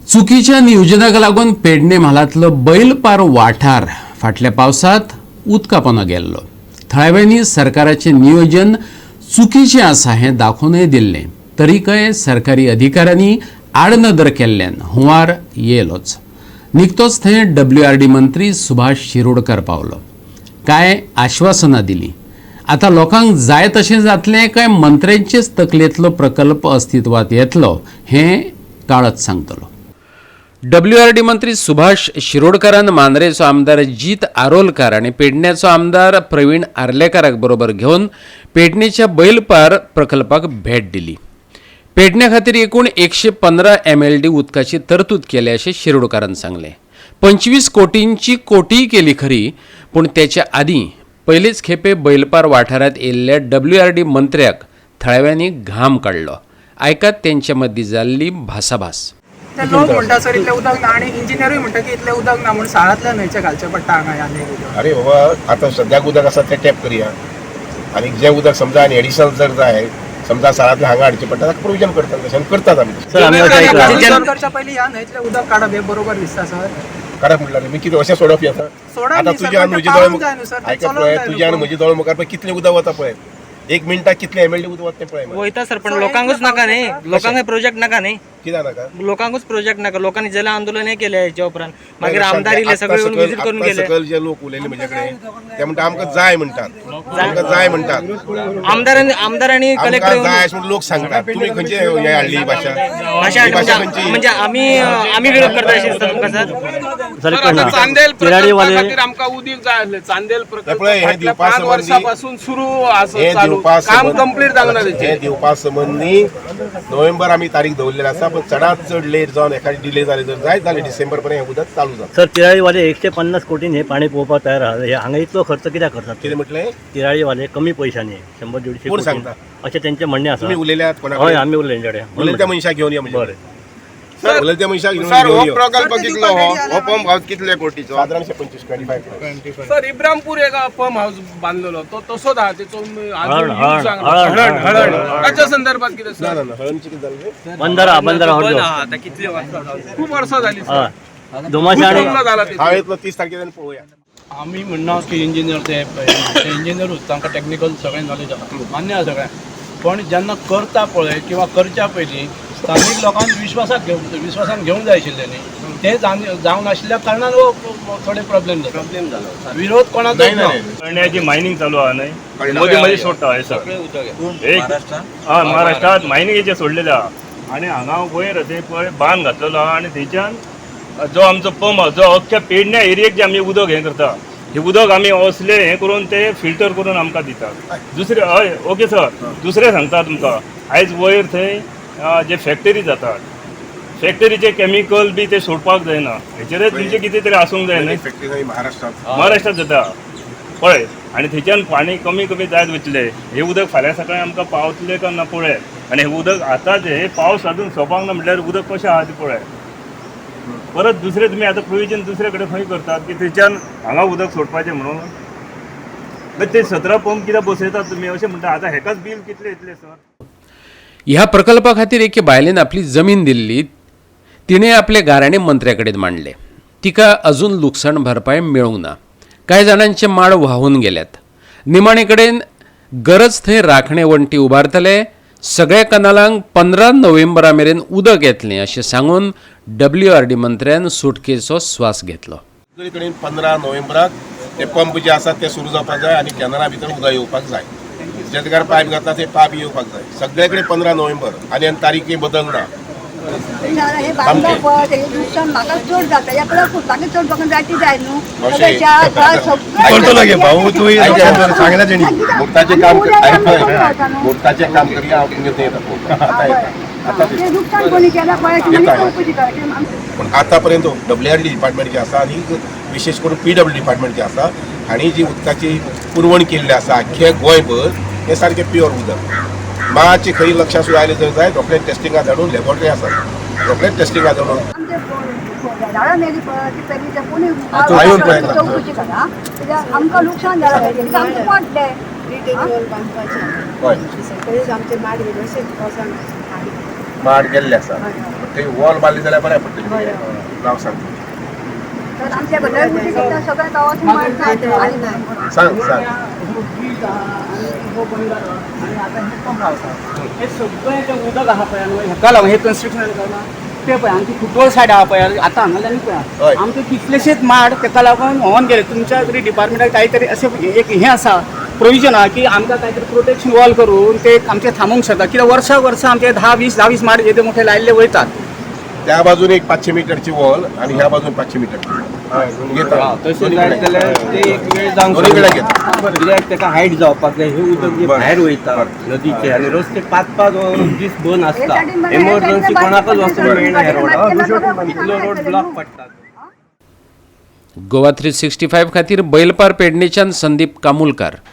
चुकीच्या नियोजनाक लागून पेडणे म्हालांतलो बैलपार वाठार फाटल्या पावसांत उदका पोंदा गेल्लो. थळाव्यांनी सरकाराचें नियोजन चुकीचें आसा हें दाखोवनय दिल्लें, तरीकय सरकारी अधिकाऱ्यांनी आडनदर केल्ल्यान हुंवार येयलोच. निकतोच थंय WRD मंत्री सुभाष शिरोडकर पावलो, कांय आश्वासनां दिलीं. आतां लोकांक जाय तशें जातलें काय मंत्र्यांचेच तकलेंतलो प्रकल्प अस्तित्वांत येतलो हें काळच सांगतलो. WRD मंत्री सुभाष शिरोडकरान मांद्रेचो आमदार जीत आरोलकार आनी पेडण्याचो आमदार प्रवीण आर्लेकाराक बरोबर घेवन पेडणेच्या बैलपार प्रकल्पाक भेट दिली. पेडण्या खातीर एकूण 115 MLD उदकाची तरतूद केल्या अशें शिरोडकारान सांगलें. 25 कोटींची कोटीय केली खरी, पूण तेच्या आदीं पयलेच खेपे बैलपार वाठारांत येयल्ल्या WRD मंत्र्याक थळाव्यांनी घाम काडलो. आयकात तेंच्या मदीं जाल्ली भासाभास. ते लोक म्हणटा सर इतलें उदक ना आनी इंजिनियरूय म्हणटा की इतलें उदक ना म्हूण साळांतल्या न्हंयचें घालचें पडटा हांगा ह्या न्हंयेक. अरे बाबा, आतां सद्याक उदक आसा तें टॅप करया आनी जें उदक समजा आनी एडिशनल जर जाय समजा साळांतलें हांगा हाडचें पडटा ताका प्रोविजन करतात, तशें करतात आमी. सर आमी अशें आयकलां प्रोविजन करच्या पयलीं ह्या न्हंयतलें उदक काडप हें बरोबर दिसता सर? काडप म्हणल्यार मी कितें अशें सोडप जाता? सोडप आतां न्ही सर, तुज्या पण आनी ते म्हज्या पावूंक दोळे जाय न्हू सर, ते आयका चलोवंक पळय, जाय तुज्या आनी न्हू. म्हज्या दोळे मुखार पळय कितलें उदक वता पळय, एक मिनटाक कितलें MLD उदक वता तें पळय. वयता सर, पण सर, लोकांकूच इतलें नाका न्ही, पावस लोकांक प्रोजेक्ट नाका न्ही. कित्याक नाका? लोकांकूच प्रोजेक्ट नाका. लोकांनी जेला आंदोलन हे केले हेच्या उपरांत, मागीर आमदार इले सगळे येवन विजीट करून गेले. सकयल जे लोक उलयले म्हजे कडेन ते म्हणटा आमकां जाय म्हणटात, आमकां जाय म्हणटात. आमदारांनी आमकां कलेक्टर जाय अशें म्हणून लोक सांगतात. तुमी खंयचे हे हाडली ही भाशा? भाशा ही भाशा खंयची? म्हणजे आमी आमी विरोध करता अशें दिसता तुमकां सर? सर एक आता प्रश्न, चांदेल तिराडीवाले प्रकल्पा खातीर आमकां उदीक जाय आसलें. चांदेल प्रकल्प पळय, हे फाटल्या दिवपा 5 संबंदी- वर्सां पासून सुरू आसा, हे चालू दिवपा काम संबंदी- कंप्लीट जावंक ना हे तेचें. दिवपा संबंदी नोव्हेंबर आमी तारीख दवरलेली आसा, पण चडांत चड लेट जावन एखादी डिले जाली जर जायत जाल्यार डिसेंबर पर्यंत हें उदक चालू जाता. सर तिराळीवाले 150 कोटीन हे पाणी पोवपाक तयार आहा, हे हांगा इतलो खर्च कित्याक करतात? कितें म्हटलें? तिराळीवाले कमी पयशांनी 100-150 कोण कोटी सांगता? अशें तेंचें म्हणणें आसा. तुमी उलयल्यात कोणा हय, कडेन? आमी उलयले तेंचे कडेन. उलयल्या त्या मनशाक घेवन या म्हणजे. बरें. सर उलयल्या त्या मनशाक घेवन सर हो घेवन यो. प्रकल्प सर, ते कितलो दिवपाक हो ready हो जाल्यार पंप हाऊस कितले कोटीचो? सादारणशे 25 25. सर इब्रामपूर एक पंप हाऊस बांदलेलो तो तसोच आहा, तेचो अजून हळण, use हळण, जावंक ना. हळण, हळण, हळण. हळण. ताच्या संदर्भात कितें ना सर? ना ना, हळणचें कितें जालें? बंदरा बंदरा हरजो. खूप वर्सां जाली सर, हय, धुमाशे खूप आनी बंगलो जाला तेचो. हांव येतलो 30 तारखेच्यान पळोवया. आमी म्हणना की इंजिनियर ते ते इंजिनियरूच, तांकां टॅक्निकल सगळें नॉलेज आसा, मान्य आसा सगळें. पण जेन्ना करता पळय किंवा करच्या पयलीं स्थानीक लोकांक विश्वासाक घेवंक विश्वासान घेवंक जाय आशिल्लें न्ही, तें जावंक नाशिल्ल्या कारणान हो थोडे प्रॉब्लेम जाता. प्रॉब्लेम जालो, विरोध कोणाचो नाही ना. नाही कळण्याची मायनिंग चालू आहा न्हय, कळणा. मदीं मदीं सोडटा हय सर. एक हय महाराष्ट्रात मायनिंगेचे सोडलेले आहा आनी हांगा वयर थंय पळय बांद घातलेलो आहा आनी थंयच्यान जो आमचो पंप आहा, जो अख्ख्या पेडण्या एरियेक जे आमी उदक हें करता, हे उदक आमी असले हें करून ते फिल्टर करून आमकां दितात. दुसरें हय ओके सर, दुसरें सांगता तुमकां, आयज वयर थंय जे फॅक्टरी जातात, फॅक्टरीचे केमिकल बी ते सोडपाक जायना, हेचेरय तुमचें कितें तरी आसूंक जाय न्हय. फॅक्टरी नाही महाराष्ट्रात, महाराष्ट्रात जाता पळय आनी थंयच्यान पाणी कमी कमी जायत वयतलें. हें उदक फाल्यां सकाळीं आमकां पावतलें काय ना पळय, आनी हें उदक आतांच हे पावस अजून सोंपाक ना म्हटल्यार उदक कशें आहा तें पळय. परत दुसरें तुमी आतां प्रोविजन दुसरे कडेन खंय करतात की थंयच्यान हांगा उदक सोडपाचें म्हणून? मागीर ते 17 पंप कित्याक बसयतात तुमी अशें म्हणटा. आतां हेकाच बील कितलें येतलें सर? ह्या प्रकल्पा खातीर एके बायलेन आपली जमीन दिल्ली, तिणें आपले गाराणें मंत्र्या कडेन मांडलें. तिका अजून लुकसाण भरपाय मेळूंक ना. कांय जाणांचे माड व्हांवून गेल्यात. निमाणे कडेन गरज थंय राखणे वण्टी उबारतले, सगळ्या कनालांक 15 नोव्हेंबरा मेरेन उदक येतलें अशें सांगून WRD मंत्र्यान सुटकेचो स्वास घेतलो. सगळे कडेन 15 नोव्हेंबराक ते पंप जे आसा ते सुरू जावपाक जाय आनी कॅनला भितर उदक येवपाक जाय. जे जाग्यार पायप घातला ते पायप येवपाक जाय सगळे कडेन 15 नोव्हेंबर आनी आनी तारीख बदलना. हे बांदला पळय, तेजें लुकसाण म्हाका चड जाता, एकल्याकूच बाकी चड लोकांक जायती जाय न्हू. मावशे. सगळे च्या, फळ, सगळें. करतलो गे भाऊ, तूं सांगला तेणी. मुक्ताचें काम कर, आयक, मुक्ताचें काम करया, हांव तुमगेर थंय येता पळोवपाक. आतां येता, आतां तें लुकसाण कोणी केलां पळय, येता. मागीर चवकशी करायची आमची. पण आतापर्यंत WRD department जे आसा आनी विशेष करून PW department जे आसा हांणी जी उदकाची पुरवण केल्ली आसा आख्खे गोंयभर, हें सारकें प्युअर उदक. मातशें खंय लक्षां सुद्दां आयलें जर जायत रोखडें टेस्टिंगा धाडून, लॅबोरेटरी आसा, रोखडें टेस्टिंगा धाडून. आमचे झाडां मेली पळय ती पेरीच्या कोणी आयोन पळयता. चवकशी करा, कित्याक आमकां लुकसाण जालां पळय, कित्याक आमचें पडलें. रिटेन वॉल बांदपाचें. हय. सगळेच आमचे माड गेले अशें पावसान. माड गेल्ले आसा. थंय वॉल बांदली जाल्यार बरें पडटलें. नांव सांग. तर आमच्या घरा सगळ्या गांवांत मारता. सांग सांग. हो बंदारो आनी आतां हें पंप हावस आहा. हे सगळें जें उदक आहा पळय न्हू, हेका लागून हे कन्स्ट्रक्शन लागून ते पळय आमची फुटबॉल सायड आहा पळय आतां हांगाल्यान हय. पळय आमचे कितलेशेच माड तेका लागून व्होवन गेले. तुमच्या तरी डिपार्टमेंटाक कांय तरी अशें एक हें आसा प्रोविजन आहा की आमकां कांय तरी प्रोटेक्शन वॉल करून ते आमचे थांबोवंक शकता. कित्याक वर्सा वर्सा आमचे 10 20 10 20 माड येदे मोठे लायल्ले वयतात. त्या बाजून एक 500 मिटरची वॉल आणि ह्या बाजून 500 मिटरची घेता. तशें जायत जाल्यार ते एक वेळ जावंक दोन्ही कडेन शकता. कित्याक तेका हायट जावपाक जाय. हे उदक जे बरें. भायर वयता बरें. नदीचे आनी रस्ते 5-5 दीस बंद हे आसता. सायडीन बरें, हे एमरजन्सी सायडीन कोणाकच बारीक वचूंक मेळना ह्या रोडार. इतलो इतलो रोड ब्लॉक पडटा. गोवा 365 खातीर बैलपार पेडणेच्यान संदीप कामुलकार.